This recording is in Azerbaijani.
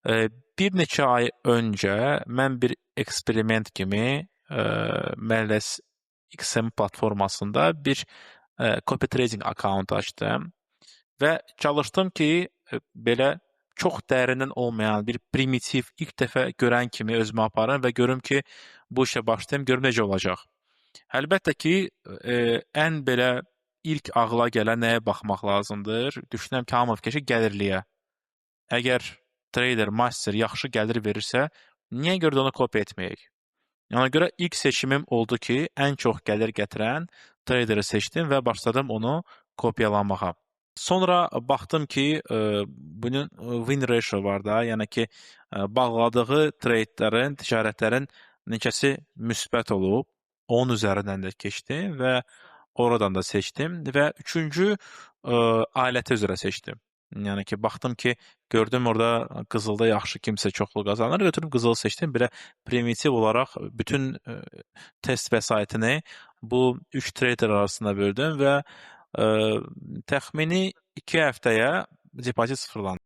Bir neçə ay öncə mən bir eksperiment kimi MLS XM platformasında bir copy trading account açdım və çalışdım ki, belə çox dərindən olmayan bir primitiv, ilk dəfə görən kimi özümü aparım və görüm ki, bu işə başlayım, görüm necə olacaq. Əlbəttə ki, ən belə ilk ağla gələn nəyə baxmaq lazımdır? Düşünürəm ki, hamı fikirləşir gəlirliyə. Əgər trader, master yaxşı gəlir verirsə, niyə görə də onu kopya etməyək? Ona görə ilk seçimim oldu ki, ən çox gəlir gətirən traderi seçdim və başladım onu kopyalamağa. Sonra baxdım ki, bunun win ratio var da, yəni ki, bağladığı tradelərin, ticarətlərin neçəsi müsbət olub, onun üzərindən də keçdim və oradan da seçdim və üçüncü aləti üzrə seçdim. Yəni ki, baxdım ki, gördüm orada qızılda yaxşı kimsə çoxlu qazanır, götürdüm qızılı seçdim. Belə primitiv olaraq bütün test vəsaitini bu üç trader arasında böldüm və təxmini 2 həftəyə depozit sıfırlandı.